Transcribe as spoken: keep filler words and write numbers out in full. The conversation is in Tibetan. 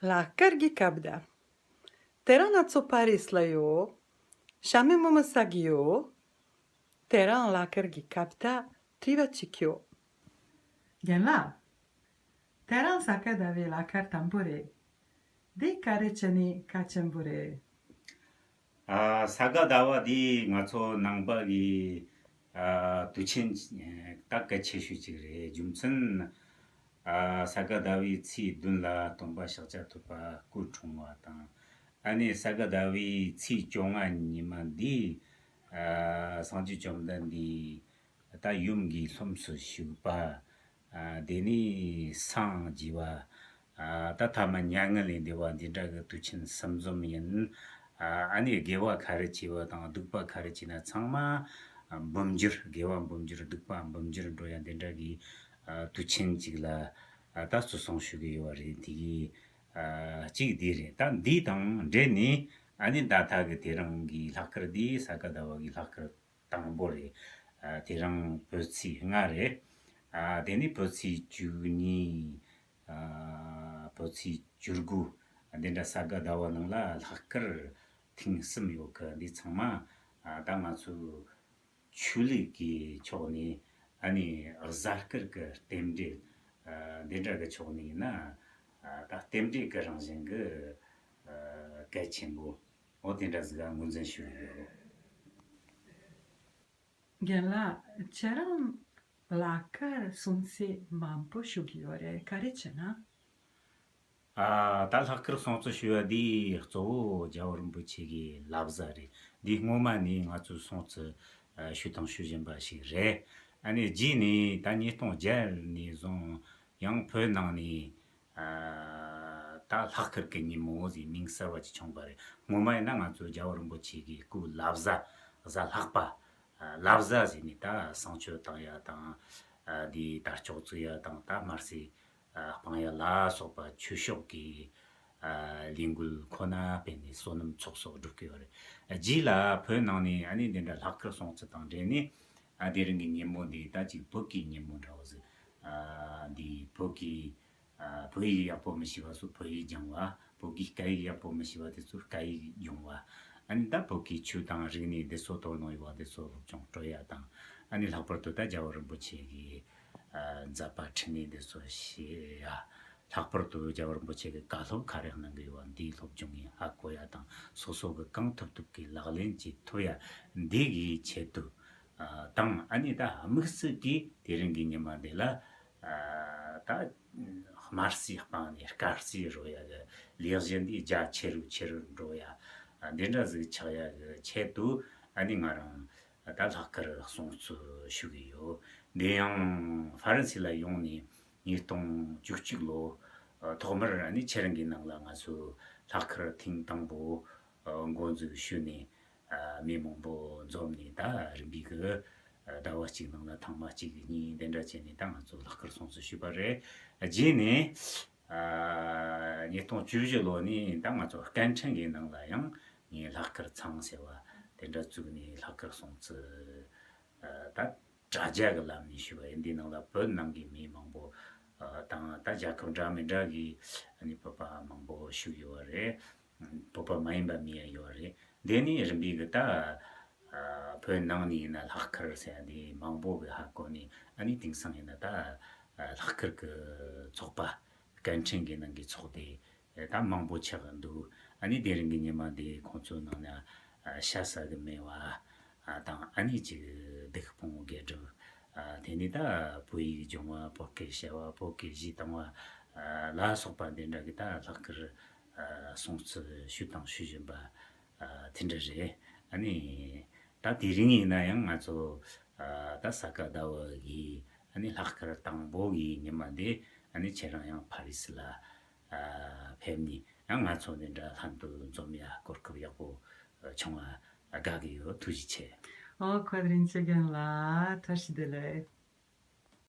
ལག་དཀར་གྱི་ཁ་བརྡ། དེ་རིང་ང་ཚོ་ཕ་རི་སི་ལ་ཡོད། ཞྭ་མོ་མོ་མོ་ཟ་གི་ཡོད། དེ་རིང་ལག་དཀར་གྱི་ཁ་བརྡ་དྲི་བ་གཅིག་ཡོད། རྒན་ལགས། དེ་རིང་ས་ག་ཟླ་བའི་ལག་དཀར་དང་པོ་རེད། འདི་ག་རེ་བྱས་ནས་གལ་ཆེན་པོ་རེད། ཨ། ས་ག་ཟླ་བ་འདི་ང་ཚོ་ནང་པ་གི་ཨ། དུས་ཆེན་ད་གལ་ཆེ་ཤོས་ཅིག་རེད། རྒྱུ་མཚན། ཨ། ས་ག་ཟླ་བའི་ཚེས་བདུན་ལ་སྟོན་པ་ཤཱཀྱ་ཐུབ་པ་སྐུ་འཁྲུངས་པ་དང་། ཨ་ནི་ས་ག་ཟླ་བའི་ཚེས་བཅོ་ལྔ་ཉི་མ་འདི་ཨ། སངས་རྒྱས་བཅོམ་ལྡན་འདས་ད་ཡུམ་གྱི་ལྷུམས་སུ་ཞུགས་པ། ཨ། དེ་ནས་སངས་རྒྱས་པ། ཨ། ད་ཐ་མ་མྱ་ངན་ལས་འདས་པ་འདི་འདྲ་གི་དུས་ཆེན་གསུམ་འཛོམས་ཡིན། ཨ། ཨ་ནི་དགེ་བ་ག་རེ་བྱས་པ་དང་སྡིག་པ་ག་རེ་བྱས་ན་ཚང་མ་ཨ། འབུམ་འགྱུར། དགེ་བ་འབུམ་འགྱུར། སྡིག་པ་འབུམ་འགྱུར་འགྲོ་ཡ་འདི་འདྲ་གི་ཨ། དུས་ཆེན་ཅིག་ལ་ཨ། ད་བརྩི་སྲུང་ཞུ་གི་ཡོད་པ་རེད། དེ་གི་ཨ། གཅིག་འདི་རེད། ད་འདི་དང་འབྲེལ་ནས་ཨ་ནི་ད་ལྟ་གི་དེ་རིང་གི་ལྷག་དཀར་འདི་ས་ག་ཟླ་བ་གི་ལྷག་དཀར་དང་པོ་རེད། ཨ། དེ་རིང་བོད་ཚེས་ལྔ་རེད། ཨ། དེ་ནས་བོད་ཚེས་བཅུ་གཉིས། ཨ། བོད་ཚེས་བཅུ་དགུ། འདི་འདྲ་ས་ག་ཟླ་བ་ནང་ལ་ལྷག་དཀར་ཐེངས་གསུམ་ཡོད་གི། འདི་ཚང་མ་ཨ། ད་ང་ཚོའི་ཆོས་ལུགས་ཀྱི་ཕྱོགས་ནས་ཨ་ནི་གཟའ་སྐར་གྱི་རྟེན་འབྲེལ། ཨ། འདི་འདྲ་གི་ཕྱོགས་ནས་ཡིན་ན། ཨ། ད་རྟེན་འབྲེལ་གྱི་རང་བཞིན་གྱི་ཨ། གལ་ཆེན་པོ། འོ་དེ་འདྲ་ཟིག་ག་ངོས་འཛིན་ཞུ་གི་ཡོད། རྒན་ལགས། ཁྱེད་རང་ལག་དཀར་སྲུང་བརྩི་མང་པོ་ཞུ་གི་ཡོད་རེད། ག་རེ་བྱས་ན། ཨ། ད་ལྷག་དཀར་སྲུང་བརྩི་ཞུ་བ་འདི་གཙོ་བོ་རྒྱལ་བ་རིན་པོ་ཆེ་གི་བླ་གཟའ་རེད། འདི་སྔོན་མ་ནས་ང་ཚོས་སྲུང་བརྩི་ཨ། ཞུས་དང་ཞུ་བཞིན་པ་ཞིག་རེད། ཨ་ནི་རྗེས་ནས་ད་ཉིས་སྟོང་བརྒྱད་ནས་བཟུང་ཡང་བོད་ནང་ནས། ཨ། ད་ལྷག་དཀར་གྱི་ཉིན་མོ་ཟེར་མིང་གསར་བ་ཅིག་བྱུང་པ་རེད། སྔོན་མ་ཡིན་ན་ང་ཚོ་རྒྱལ་བ་རིན་པོ་ཆེ་གི་སྐུ་བླ་གཟའ། གཟའ་ལྷག་པ། ཨ། བླ་གཟའ་ཟེར་ནས་ད་བསང་མཆོད་བཏང་ཡ་དང་། ཨ། འདི་དར་ལྕོག་བཙུགས་ཡ་དང་ད་དམར་གསོད་ཨ། སྤང་ཡ་ལ་སོགས་པ་ཆོས་ཕྱོགས་ཀྱི་ཨ། ལས་འགུལ་ཁོ་ན་སྤེལ་ནས་བསོད་ནམས་ཚོགས་གསོག་སྒྲུབ་ཀྱི་ཡོད་རེད། རྗེས་ལ་བོད་ནང་ནས་ཨ་ནི་འདི་འདྲ་ལྷག་དཀར་སྲུང་བརྩི་དང་འབྲེལ་ནས། ཨ། དེ་རིང་གི་ཉིན་མོ་འདི་ད་ཅིག་བོད་ཀྱི་ཉིན་མོ་འདྲ་བོ་ཟིག་ཨ། འདི་བོད་ཀྱི་ཨ། བོད་ཡིག་ཡག་པོ་མི་ཤེས་པ་ཚོ་བོད་ཡིག་སྦྱང་བ། བོད་ཀྱི་སྐད་ཡིག་ཡག་པོ་མི་ཤེས་པ་དེ་ཚོ་སྐད་ཡིག་སྦྱོང་བ། ཨ་ནི་ད་བོད་ཀྱི་ཆོས་དང་རིག་གནས་འདི་ཚོ་དོ་སྣང་ཡོད་པ་དེ་ཚོ་སློབ་སྦྱོང་སྤྲོད་ཡ་དང་། ཨ་ནི་ལྷག་པར་དུ་ད་རྒྱལ་བ་རིན་པོ་ཆེ་གི་ཨ། མཛད་པ་འཕྲིན་ལས་འདི་ཚོ་ཤེས་ཡ། ལྷག་པར་དུ་རྒྱལ་བ་རིན་པོ་ཆེ་གི་བཀའ་སློབ་ག་རེ་གནང་གི་ཡོད་པ་འདིའི་སློབ་སྦྱོང་ཡིན་ཧ་གོ་ཡ་དང་། སོ་སོ་གི་གང་ཐུབ་ཐུབ་ཀྱི་ལག་ལེན་གྱིས་ཐུབ་ཡ་འདི་གི་ཆེད་དུ་ཨ། དང་། ཨ་ནི་ད་དམིགས་བསལ་གྱིས་དེ་རིང་གི་ཉི་མ་འདི་ལ་ཨ། ད་དམར་གསོད་སྤངས་ནས་དཀར་གསོད་རོལ་ཡ་གི་ལས་གཞི་འདི་རྒྱ་ཆེ་རུ་ཆེ་རུ་འགྲོ་ཡ། ཨ། འདི་འདྲ་ཟིག་ཆགས་ཡ་གི་ཆེད་དུ་ཨ་ནི་ང་རང་ད་ལྷག་དཀར་སྲུང་བརྩི་ཞུ་གི་ཡོད། འདི་ཡང་ཧྥ་རན་སི་ལ་ཡོང་ནས་ཉིས་སྟོང་བཅུ་གཅིག་ལོ་ཐོག་མར་ཨ་ནི་ཆེད་རིམ་གྱི་ནང་ལ་ང་ཚོས་ལྷག་དཀར་ཐེངས་དང་པོ་འགོ་འཛུགས་ཞུས་ནས། ཨ། མི་མང་པོ་འཛོམས་ནས་ད་རིམ་པས་ཀྱི་ཟླ་བ་གཅིག་ནང་ལ་ཐེངས་མ་གཅིག་གཉིས་འདི་འདྲ་བྱས་ནས་ད་ང་ཚོ་ལྷག་དཀར་སྲུང་བརྩི་ཞུས་པ་རེད། རྗེས་ནས་ཨ། ཉིས་སྟོང་བཅུ་བཞི་ལོ་ནས་ད་ང་ཚོ་སྐད་འཕྲིན་གྱི་ནང་ལ་ཡང་ངས་ལྷག་དཀར་ཚང་ཟེར་བ་དེ་འདྲ་བཙུགས་ནས་ལྷག་དཀར་སྲུང་བརྩི། ཨ། ད་དྲ་རྒྱ་གི་ལམ་ནས་ཞུས་པ་ཡིན། འདིའི་ནང་ལ་བོད་ནང་གི་མི་མང་པོ་ཨ། དང་ད་རྒྱལ་ཁབ་འདྲ་མི་འདྲ་གི་ཨ་ནི་བོད་པ་མང་པོ་ཞུགས་ཡོད་རེད། བོད་པ་མ་ཡིན་པ་མི་ཡང་ཡོད་རེད། འདི་ནི་རིམ་པས་གི་ད་ཨ། བོད་ནང་ནས་ཡིན་ན་ལྷག་དཀར་ཟེར་ཡ་འདི་མང་པོ་གི་ཧ་གོ་ནས། ཨ་ནི་དེང་སང་ཡིན་ན་ད་ཨ། ལྷག་དཀར་གི་ཚོགས་པ། སྐད་འཕྲིན་གི་ནང་གི་ཚོགས་སྡེ་ད་མང་པོ་ཆགས་འདུག་ཨ་ནི་དེ་རིང་གི་ཉི་མ་འདི་ཁོང་ཚོའི་ནང་ན་ཨ། ཤ་ཟ་གི་མེད་པ་ཨ། དང་། ཨ་ནི་ཅིག་སྡུག་སྤོང་དགེ་སྒྲུབ། ཨ། དེ་ནས་ད་བོད་ཡིག་སྦྱོང་བ། བོད་སྐད་བཤད་པ། བོད་སྐད་གཞས་བཏང་བ་ཨ། ལ་སོགས་པ་འདི་འདྲ་གི་ད་ལྷག་དཀར་ཨ། སྲུང་བརྩི་ཞུས་དང་ཞུ་བཞིན་པ་ཨ། དེ་འདྲ་རེད། ཨ་ནི་ད་དེ་རིང་ཡིན་ན་ཡང་ང་ཚོ་ཨ། ད་ས་ག་ཟླ་བ་གི་ཨ་ནི་ལྷག་དཀར་དང་པོ་གི་ཉི་མ་འདི། ཨ་ནི་ཁྱེད་རང་ཡང་ཕ་རི་སི་ལ་ཨ། ཕེབས་ནས་ཡང་ང་ཚོ་འདི་འདྲ་ལྷན་དུ་འཛོམས་ཡ་གོ་སྐབས་ཡག་པོ་བྱུང་བ་དགའ་གི་ཡོད། ཐུགས་རྗེ་ཆེ། ཨོ། བཀའ་དྲིན་ཆེ། རྒན་ལགས་བཀྲ་ཤིས་བདེ་ལེགས།